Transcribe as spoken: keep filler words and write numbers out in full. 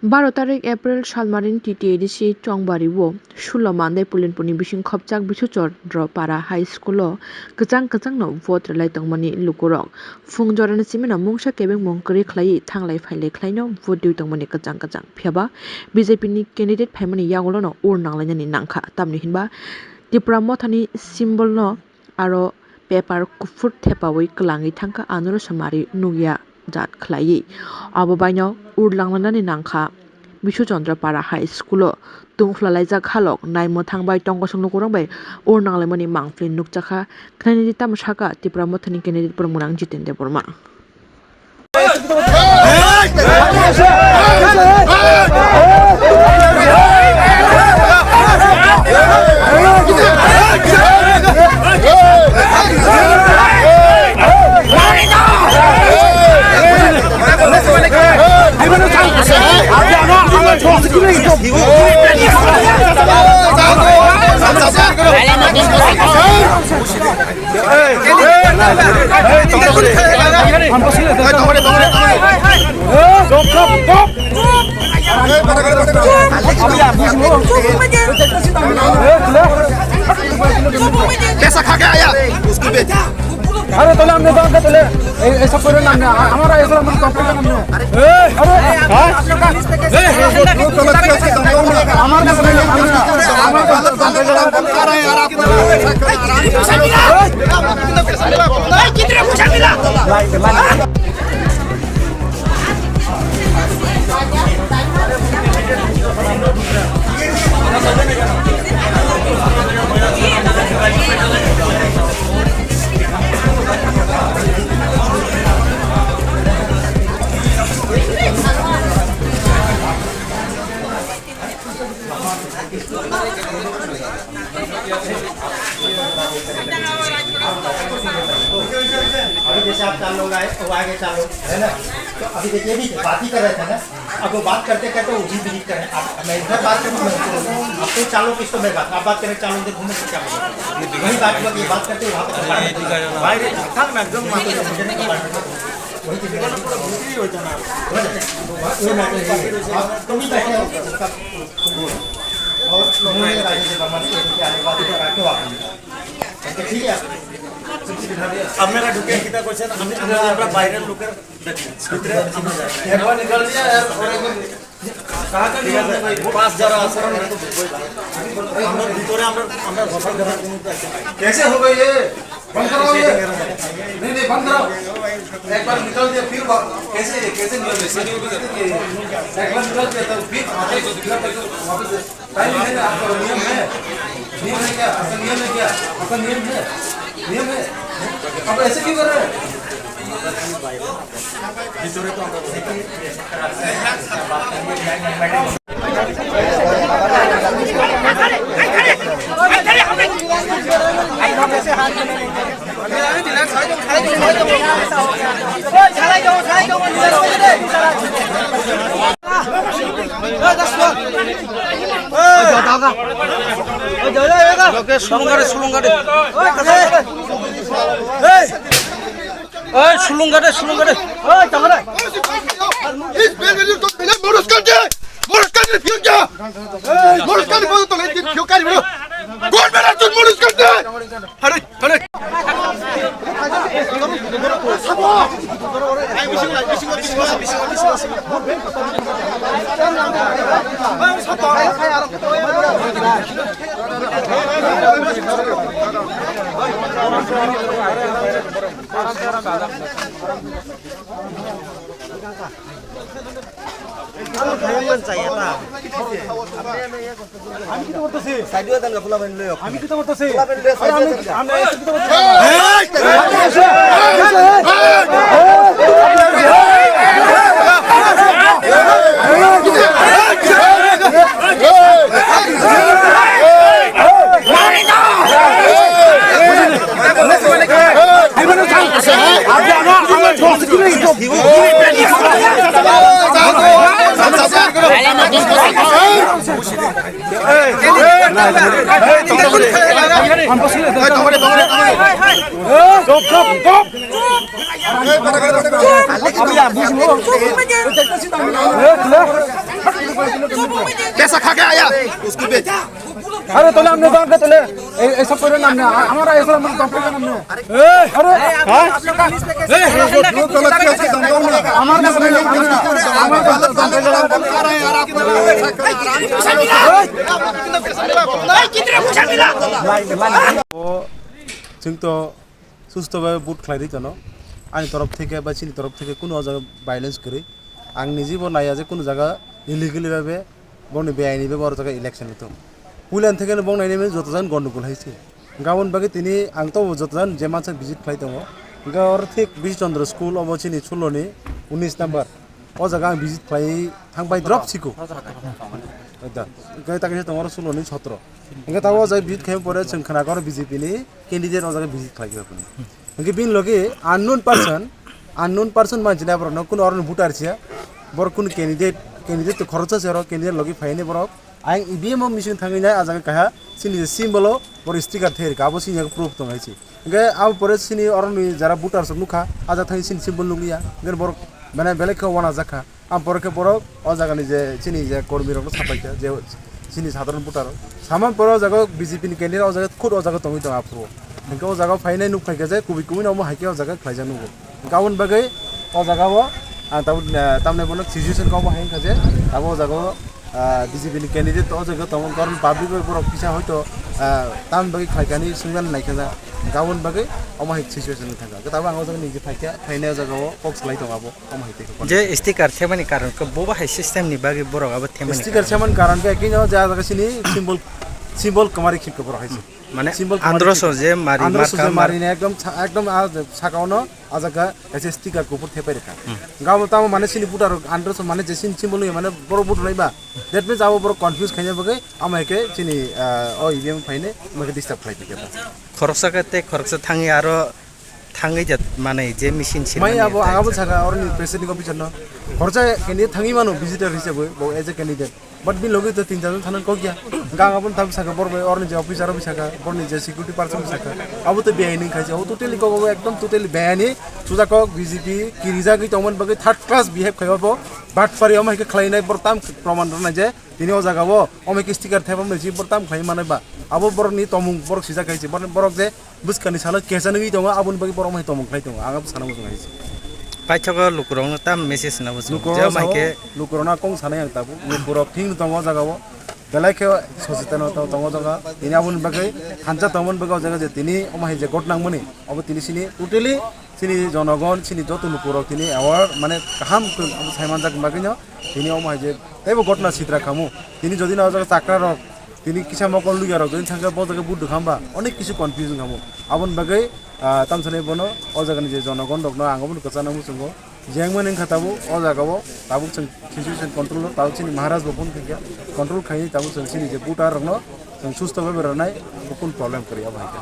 Baro tarik April, Salmarin T T A D C Chongbari o sulo Mandai Pulinpurni bising khopjak Bisu Chandra Para High School o kwchang kwchangno vote rwlai tongmani lukurok. Phung jorani simino mungsa kebengmung kwrwi khlaiwi thanglai phailai khlaino vote rwi tongmani kwchang kwchang. Phiyaba B J P ni candidate phaimani yagulono ur nanglainani nangkha. Tamni hinba Tipra Mothani symbol no aro paper kuphur thepawi kwlangwi thangkha, anoro samari nukya jat khlaiwi. Abo baino ur langlainani nangkha Bisu Chandra Para High School o. Tungphla laijak halok naimwthang bai tongkosong lukurok bai ur nanglaimani mangpili nukjakha. Khnainidi tamo saka Tipra Mothani candidate borok mwnang Jiten Debbarma. कैसा खा के आया? उसको बेच। अरे तो हमने बात कर ले। ए, ऐसा कोई नाम नहीं। हमारा ऐसा हम कंप्लेंट करना नहीं। अरे, हाँ? हमारा अभी जैसे आप चार लोग आए, वो आगे चार लोग, है ना? तो अभी देखिए, अभी बात ही कर रहे थे ना, अब वो बात करते करते वो भी डिलीट करें। आप, मैं इधर बात करूँ, मैं, आप तो चार लोग, इस तो मैं बात, आप बात करें, चार लोग उधर घूमे तो क्या बोलेंगे? वही बात हुआ कि ये बात करते वहाँ पर भाई, रे, था ना, एकदम वही चीज़ है। वो मैटर नहीं है। आप कमी बैठे हो, उसका और लोगों ने राजेश वर्मा ने कहा कि आने के बाद इधर बैठो आप। ठीक है? আপনারা ঢুকে কিতা কইছেন? আমি, আমরা, আমরা বাইরের লোকের ভিতরে আমরা যাই। একবার নিকাল দিয়া আর ওরা এখন ঠিক আছে, পাঁচ যারা আছে, আমরা ভিতরে আমরা, আমরা বসার কথা কোনো একটা। कैसे हो गए ये? बंद कराओ ये। नहीं, नहीं, बंद कराओ। एक बार निकाल दिया, फिर वा-, कैसे, कैसे नियम है? एक बार निकाल दिया, तो फिर वापस, फिर वापस, वापस। टाइम है ना, आपका नियम है? नियम है क्या? आपका नियम है क्या? आपका नियम है? नियम है? आप ऐसे क्यों कर रहे हैं? ओए, सुलुंगा दे, सुलुंगा दे। ओए, तंगरे। इस बेलवेली तो मैंने मोरस कर दिया। मोरस कर दिया, फिर क्या? मोरस कर दिया, बोलो तो नहीं, फिर क्यों कर रहे हो? कौन मेरा तुम मोरस कर दिया? अरे, अरे। আমি কিতা করতেছি? সাইডে দান গাফলা বাইন লইও। আমি কিতা করতেছি? গাফলা বাইন লইও, আরে আমি, সাইডে দান। আমি কিতা করতেছি? Hey, tongore, tongore, tongore. Hey, stop, stop, stop. Hey, para, para, para, para. Kaisa kha ke aya? Usko bech. আরে তাহলে আপনি যান রে, তাহলে এই, এই সব করে নাম না, আ-, আমার এই সব মানে দম করে নাম না। আরে, হ্যাঁ? আমার কাছে নেই, আমার কাছে নেই, আমার কাছে নেই। Chwng to susto bhabe vote khlai rwi tono. Ani torof theke ba chini torof theke kunu o jaga violence kwrwi. Ang nijibo naiya je kunu jaga illegally bhabe bongni beaini bhabe oro jaga election wngtong. Puila theke no bong nainai mani joto jan gondogol hai se. Hwnkhe aboni bagwi tini ang to joto jan je mansa visit khlai tongo. Hwnkhe oro thik Bish Chandra school obo chini suloni unis number. O jaga ang visit khlai thang bai drop siko. Da. Hwnkhe ta kaisa tongo oro suloni sotro. Hwnkhe tabuk o jaga visit khaiyang pore chwng khna khe oro B J P ni candidate o jaga visit khlai khe phano. Hwnkhe bini logi unknown person, unknown person manchina borokno kuno oroni voter siya. Borok kuno candidate, candidate to khoroksa se oro candidate logi phaini borok. Ayang E V M o machine thangwi nai ah jaga kaha chini je symbol o borok sticker thai rwkha abo chini proof tong hai se. Hwnkhe abo pore chini oroni jara voter rok nukha ah jaga thangwi chini symbol nukliya. Hwnkhe borok mane belai khe uanajak kha. Ang pore khe borok o jaga ni je chini je kormi rok no sapai kha je chini sadharon voter rok. Sama pore o jaga B J P ni candidate o jaga khud o jaga tongwi tongo aphuru. Hwnkhe o jaga phainai nuk phai kha je kubui kubui no omo hai khe o jaga khlaijak nugo. Hwnkhe aboni bagwi o jaga o ang tabuk, eh, tamni bono situation kok bo hai wngkha je abo o jaga o, ah, B J P ni candidate o jaga tongo, karon public bai borok kisa hoito, ah, tamni bagwi khlai kha hinwi swngna nai kha ja. Hwnkhe aboni bagwi omo hai situation wngkha. Hwnkhe tabuk ang o jaga niji phai kha, phainai o jaga o kok swlai tongo abo. Omo hai tei khe je sticker themani karon khe bo bahai system ni bagwi borok abo themani sticker karon. Themani karon khe kino ja jaga sini symbol, symbol kwmari khilke borok hai se. Mane symbol kwmari androso khilke. Je mari androso marka je mar- mari ne ekdom sa-, ekdom a saka ono a jaga kaisa sticker kuphur thepai rwkha. Hmm. Gabo tamo mane sini voter rok androso mane je sini symbol ni mane borok vote raiba. That means abo borok confuse khaina bagwi amo hai khe sini, ah, o E V M phaine amo hai khe disturb khlai phikha. Khoroksa khe tei khoroksa thangwi aro thangwi ja manai je machine se mai mani abo ang abo thai saka oroni presiding officer no khoroksa candidate thangwi mano visitor hisabwi bo as a candidate, but bini logi to tin jon thana kok ya. Gang abo thang saka bor bai oroni je officer abo saka borni je security person saka abo to beaini khai se abo totally kok abo ekdom totally beaini suja kok B J P kirijagwi tongmani bagwi third class behave khai abo bat pari omo hai khe khlainai bor tam proman rwnai je tini o jaga o omo hai khe sticker thepamni je bor tam khlai manai ba abo borni tomung borok sijak khai se borok je bwskangni salo kecha nugwi tongo, aboni bagwi borok mai tongmung khlai tongo, ang abo sana muchung hai se. Paithago lukurokno tam message na muchung. Lukurokno je sao, mai khe lukurokno kong sanai ang tabuk, lukurok thik tongo o jaga o, belai khe sochetan tongo o jaga, tini aboni bagwi thansa tongmani bagwi o jaga je tini omo hai je ghotna wngmani, abo tini sini totally sini jonogon, sini joto lukurok tini aware, mane kaham khe abo sai manjak bagwino tini omo hai je teibo ghotna sitra khamu, tini jodi na o jaga chakra rok, tini kisa mokol luya rok jodi thangkhe bo jaga buduk hamba onek kisu confusion khamu. Aboni bagwi, ah, tamsani bono o jagani je jonogon rokno ang obono kwchana muchungo. Jengmani wngkha tabuk o jagao tabuk chwng situation control o, tabuk chini Maharaj bo phone khaikha, control khaini tabuk chwng chini je voter rokno chwng susto bhabe rwnai, bo kunu problem kwrwi abo hai khe.